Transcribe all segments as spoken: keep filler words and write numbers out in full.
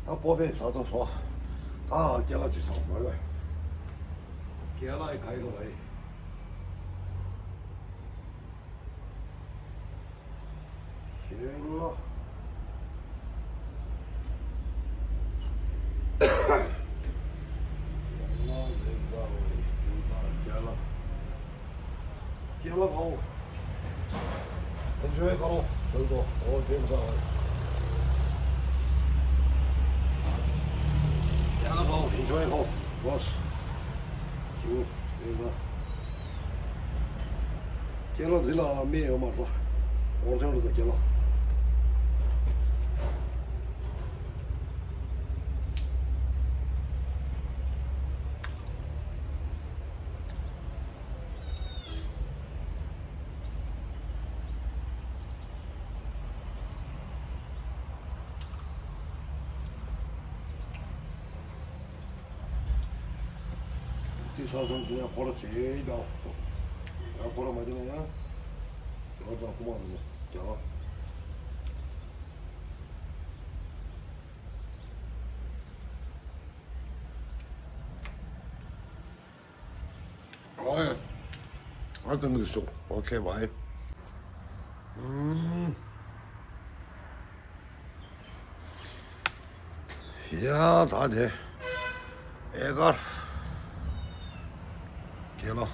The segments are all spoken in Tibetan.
ད་སྤོ་པའི་ས་ཚོ་སོ། ད་ཀེ་ལ་ཅིག་སོང་བ་ལ། ཀེ་ལ་ཡི་ཁ་ཡི་ལོ་བ་ཡི། ཁྱེད་ལ། ཁྱེད་ལ་ལེགས་པ་བ་ཡི་ཡུལ་ལ་ཀེ་ལ། ཀེ་ལ་ཁའོ། Enjoy करो, बोल दो, और दिन का है। ཀེ་ལ་ཁའོ, enjoy करो, बस। क्यों? दिन का। ཀེ་ལ་འདི་ལ་མེ་ཡོད་མ་རེད་པ། འོར་ཅང་རེད་ད་ཀེ་ལ། དེ་ས་སོང་དེ་ཡང་ཁོ་ར་བྱེད་དང་། ཡང་ཁོ་ར་མ་བྱེད་ན་ཡང་། དེ་བ་དང་ཁོ་མ་ཟིན་ན་རྒྱག་པ། ཨོ་ཡ། ཨ་ཏང་གི་སོ། ཨོ་ཁེ་བྷའི། ཨུམ། ཡ་ད་དེ། ཨེ་ཀར། ཁེ་ལོ།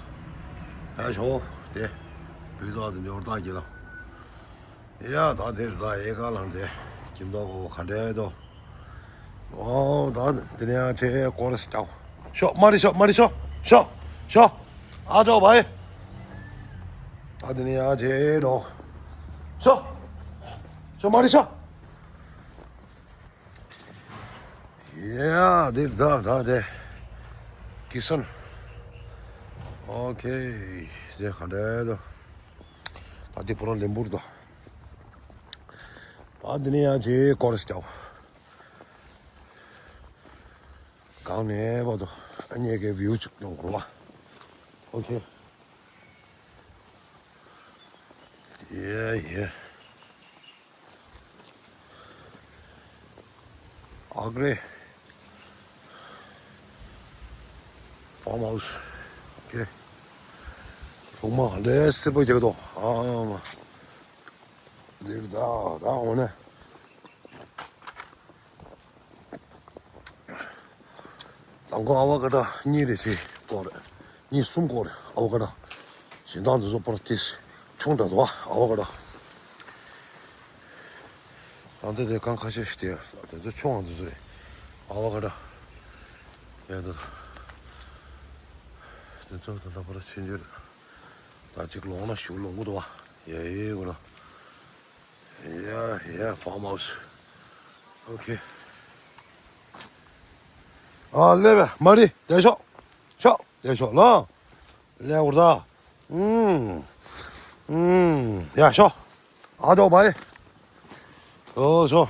ད་ཞོ། དེ། བུ་ཚོ་དེ་འབྱོར་ད་ཁེ་ལོ། ཡ་ད་དེར་ད་ཨེ་ཀ་ལང་དེ་ཁྱིམ་ཐོག་གོ་ག་འདྲའི་དོ། ཨོ་ད་དེ་ནས་ཡང་ཆེ་སྐོར་ཞིག་ལྟ། ཤོག་མ་རི་ཤོག་མ་རི་ཤོག་ཤོག་ཤོག་ཨ་ཅོ་བའི། ད་དེ་ནས་ཡང་ཆེ་འགྲོ། ཤོག་ཤོག་མ་རི་ཤོག་ཡ་དེར་ད་ད་དེ། ཀི་སན། ཨོ་ཁེ། དེ་ག་འདྲའི་དོ། ད་དེ་པོ་ར་ལེན་པུར་དོ། ད་འདི་ནས་ཡང་ཅིག་སྐོར་ར་སྐྱོ། གང་ནས་བ་དོ། ཨ་མྱེས་ཀའི་བིའུ་ཅིག་ཡོང་དགོས་བ། ཨོ་ཁེ། ཡེ་ཡེ། ཨག་རེ། ཕཱམ་ཧའུ་སི། ཨོ་ཁེ། གྲོག་མ་ལས་སེར་པོ་རྒྱག་དོ། ཨ་མ། འདིར་ད་ད་འོ་ན། དང་པོ་ཨ་བ་ཀ་ཏ་གཉིས་རེ་བྱས་སྐོར། གཉིས་གསུམ་སྐོར་ཨ་བ་ཀ་ཏ། གཞན་དག་འདི་ཚོ་པར་ཏིས་ཆུང་དྲགས་འདུག་ཨ་བ་ཀ་ཏ། ད་ལྟ་དེ་གང་ཁ་ཤས་ཤིག་དེ་དེ་ཚོ་ཆུང་བ་འདི་ཚོ་རེད། ཨ་བ་ཀ་ཏ། ཡ་ད། དེ་ཚོ་ད་ལྟ་པར་ཆུང་ཆུང་རེད། ད་ཅིག་ལོང་ན་ཞུ་ལོང་གི་འདུག་བ། ཡ་ཡེ་གོ་ན། ཡ་ཡ་ཕཱམ་ཧའུ་སི། ཨོ་ཁེ། ཨ་ལེ་བེ་མ་རི་དེ་ཤོག་ཤོག་དེ་ཤོག་ལོ། ལེ་འུར་ད། ཨུམ། ཨུམ། ཡ་ཤོག་ཨ་ཅོ་བའི། ཨོ་ཤོག་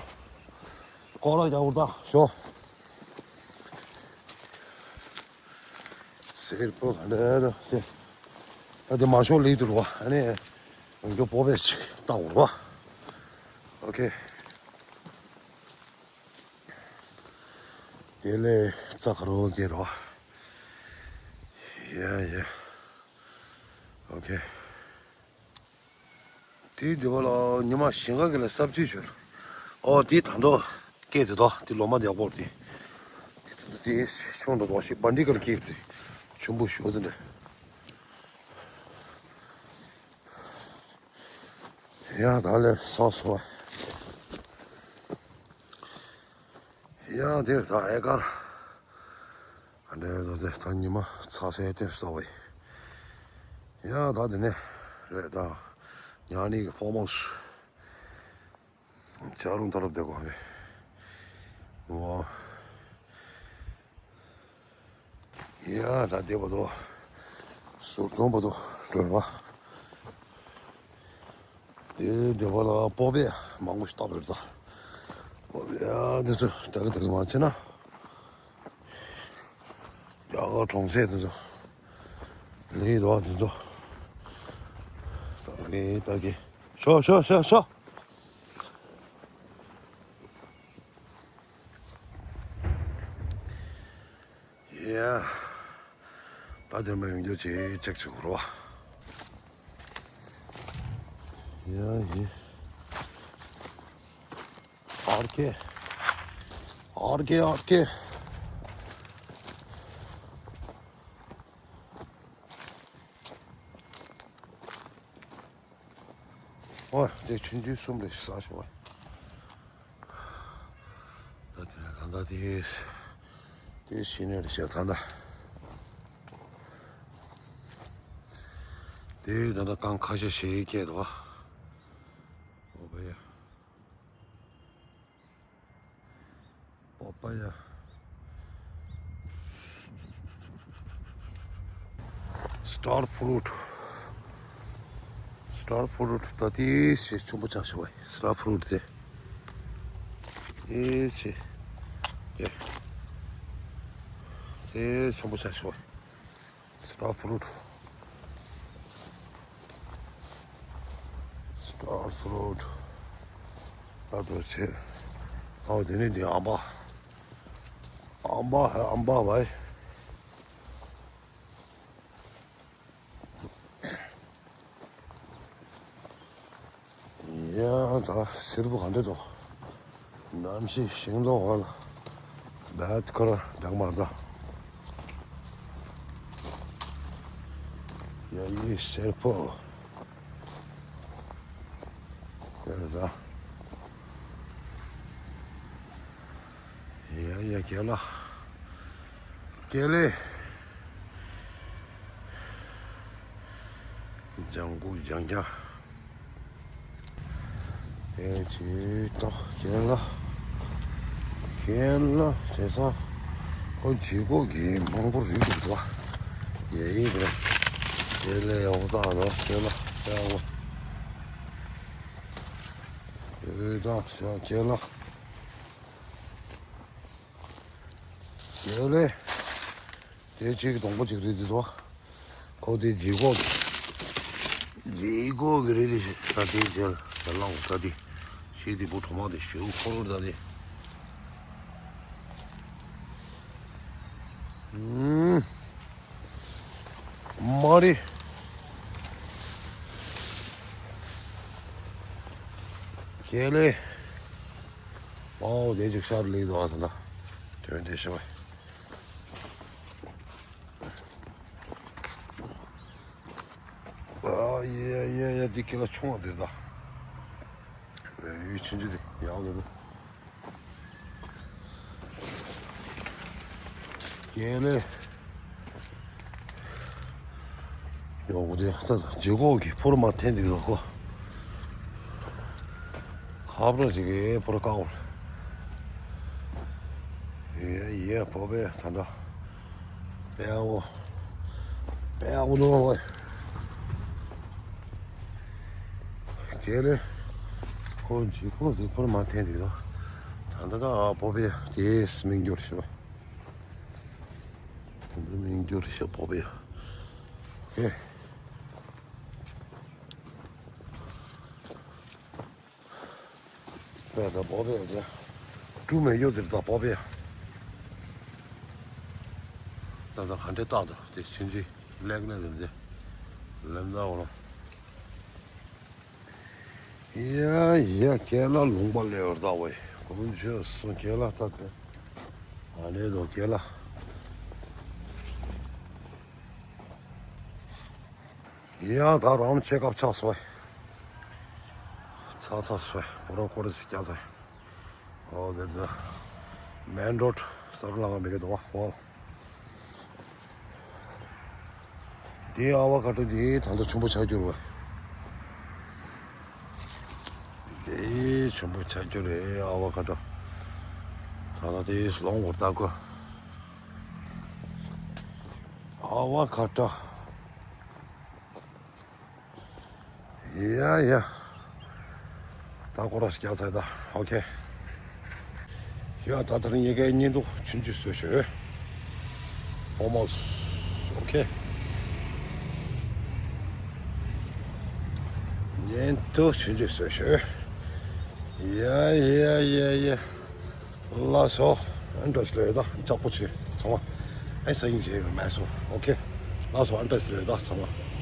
ཀོ་ལ་ཡ་འུར་ད་ཤོག་སེར་པོ་ག་འདྲ་ད། ད་དེ་མ་ཤོག་ལི་དུ་རུ་བ། ཨ་ནི་ཡང་སྤོ་པས་ཅིག་ལྟ་འུར་བ། ཨོ་ཁེ། དེ་ལས་རྩ་ཁ་རོ་གེ་རོ། ཡ་ཡ། ཨོ་ཁེ། དེའི་འདི་བ་ལ་ཉི་མ་ཞིང་ཁ་གི་ལ་སབ་ཅི་ཞོར། ཨོ་དེ་ད་འདོ། སྐད་དེ་དོ་དེ་ལོ་མ་དེ་ཡག་པོ་རེད། དེ་དེ་དེ་ཆུང་འདྲ་དོ་ཞིག་བན་ཌི་གལ་སྐད་དེ། ཆུན་པོ་ཞོ་དེ་འདྲ། ཡ་ད་ལས་སོ་སོ། ཡ་དེར་ད་ཨེ་ཀར། ཨ་འདྲེ་དོ་དེ་ད་ཉི་མ་ཚ་སའི་སྟེང་སོ་བའི། ཡ་ད་དེ་ནས་རེད་ད། ཉ་ནི་གི་ཕོ་མོ་སུ། ཇ་རུང་ཐ་རབ་དེ་གོ་རེད། ཨོ། ཡ་ད་དེ་བ་དོ། ཟུར་ཐོན་བ་དོ་འགྲོ་བ། དེ་དེ་བ་ལ་སྤོ་བས་མང་པོ་ཞིག་བཏབ་རེད་ད། སྤོ་བས་ཡ་དེ་ཚོ་ད་གི་ད་གི་མ་བྱེད་ན། རྒྱ་གར་གྲོང་གསེབ་དེ་ཚོ། ལས་རོགས་དེ་ཚོ། ད་གི་ད་གི་ཤོ་ཤོ་ཤོ་ཤོ། ཨ་དེ་མ་ཡོང་རྒྱུ་ཅིག་ཅེག་བྱེད་དགོས་རེད་བ། ཡ་ཡི། ཨར་ཀེ། ཨར་ཀེ་ཨར་ཀེ། ཨོ་དེ་ཆུང་ཆུང་གསུམ་རེ་ཟ་ཞོག་བ། ད་དེ་ད་ད་དེ་དེ་ཤི་ནས་རེ་བྱ་ད་ད། དེ་ད་ད་རྐང་ཁ་ཤས་ཤིག་སྐྱེས་འདུག་བ། ཨོ་བ་ཡ། པ་པ་ཡ། སི་ཊར་ཕུ་རུཊ། སི་ཊར་ཕུ་རུཊ་ད་དེ་ཞེ་ཆེན་པོ་ཆགས་ཤག་བ། སི་ཊར་ཕུ་རུཊ་དེ། དེ་ཆེ། དེ། དེ་ཆེན་པོ་ཆགས་ཤག་བ། སི་ཊར་ཕུ་རུཊ། སི་ཊར་ཕུ་རུཊ། ད་དུ་ཆེ། ཨའོ་དེ་ནི་དེ་ཨམ་པ། ཨམ་པ་ཧ་ཨམ་པ་བའི། ཡ་ད་སེར་པོ་ག་འདྲ་འདུག་གནམ་གཤིས་ཤིང་སྡོང་འོག་ལ་བད་ཁོ་ར་འདྲ་མར་ད། ཡ་ཡི་སེར་པོ་དེར་ད། ཡ་ཡ་ཀེ་ལ། ཀེ་ལེ། ལྗང་གུ་ལྗང་སྐྱ། ཨེ་ཅི་ཏོ་ཀེ་ལ། ཀེ་ལ་བྱས་ཙང་ཁོ་ལྗིད་ཁོག་གི་མང་པོ་རིགས་འདུག་ད། ཡ་ཡི་རེད། ཀེ་ལེ་ཡོང་ད་ལ་ཀེ་ལ་ཡ་འོ། ཡོད་ད་ཀེ་ལ། ཡོད་ལེ། དེ་གཅིག་སྡོང་པོ་གཅིག་རེད་འདི་ཚོ། ཁོ་དེ་ལྗིད་ཁོག་ལྗིད་ཁོག་གི་རེད་རེད་ད་དེ་ཇེལ་ཇེལ་ལང་ད་དེ། ཤི་དེ་བུ་གྲོག་མ་དེ་ཤི་ཁོ་རོ་ད་དེ། ཨུམ། མ་རེད། ཁྱེད་ལེ། ཨོ་དེ་ཅིག་ཤར་ལེ་དོ་ཨ་ད་ད། དོན་དེ་ཤི་བ། ཨ་ཡེ་ཡེ་ཡེ་འདི་ཁྱེད་ལ་ཆུང་བ་འདིར་ད། ཡུལ་ཆུང་ཆུང་དེ་ཡག་ལེ་རུ། ཀྱེ་ལེ། ཡོང་གི་དེ་ལྗིད་ཁོག་གི་ཕོར་མ་འཐེན་འདུག་རོགས་གོ། ཁ་པར་ཅིག་གི་ཕོར་བཀག་འོང་། ཡེ་ཡེ་བོ་པེ་ད་ད། པེ་ཨ་བོ། པེ་ཨ་བོ་ནོ་བོ། ཀྱེ་ལེ། ཁོ་ལྗིད་ཁོག་གི་ཕོར་མ་འཐེན་འདུག་རོགས། ད་ད་ད་བོ་པེ་དེ་སྨིན་རྒྱུ་རེད་ཤག་པ། དེ་འདྲ་མིན་རྒྱུ་རེད་ཤག་པོ་པེ། ཨོ་ཁེ། པེ་ད་པོ་པེ་དེ། ཀྲུ་མེ་ཡོད་དེར་ད་པོ་པེ། ད་ད་ག་འདྲ་བཏགས་འདུག་དེ་ཕྱིན་ཅི་ལེགས་ནས་དེ་འདྲ། ལེམ་ད་འོ་ལ། ཡ་ཡ་ཁྱེད་ལ་ལུང་པ་ལས་བར་ད་བས་ཀུན་ཆོས་སུ་ཁྱེད་ལ་ལྟ་དེ། ཨ་ནེ་དོ་ཁྱེད་ལ། ཡ་ད་རང་ཆེ་སྐབས་ཆགས་སོ། ཚ་ཚ་སོ་པོ་རོ་ཀོ་རེ་ཞིག་རྒྱག་ཚེ། ཨོ་དེར་ཚ། མེན་རོད་ས་རུ་ལང་མི་གེ་དོ་བ་ཧོ། དེའི་ཨ་བ་ཁ་ཏོ་དེའི་ད་ལྟ་ཆུང་པོ་ཆགས་གྱུར་བ། དེའི་ཆུང་པོ་ཆགས་གྱུར་རེད་ཨ་བ་ཁ་ཏོ། ད་ལྟ་དེའི་ལོང་བོར་ལྟ་གོ། ཨ་བ་ཁ་ཏོ། ཡ་ཡ། ད་ཀོ་ར་ཞིག་རྒྱག་ཚར་ད། ཨོ་ཁེ། ཡ་ད་ད་རིང་ངེད་ཀའི་བརྙན་ཐུང་ཆུང་ཆུང་བཟོས་ཤོག་ཨོ་མོ། ཨོ་ཁེ། བརྙན་ཐུང་ཆུང་ཆུང་བཟོས་ཤོག་ཡ་ཡ་ཡ་ཡ། ལགས་སོ། ཨ་འགྲོ་ཆེ་ལོས་ད་ལྕགས་པོ་ཆེ་ཚང་མ། ཨ་ས་ཡིན་ཆེ་མེད་སོ། ཨོ་ཁེ། ལགས་སོ། ཨ་འདྲ་ཞིག་རེད་ད་ཚང་མ།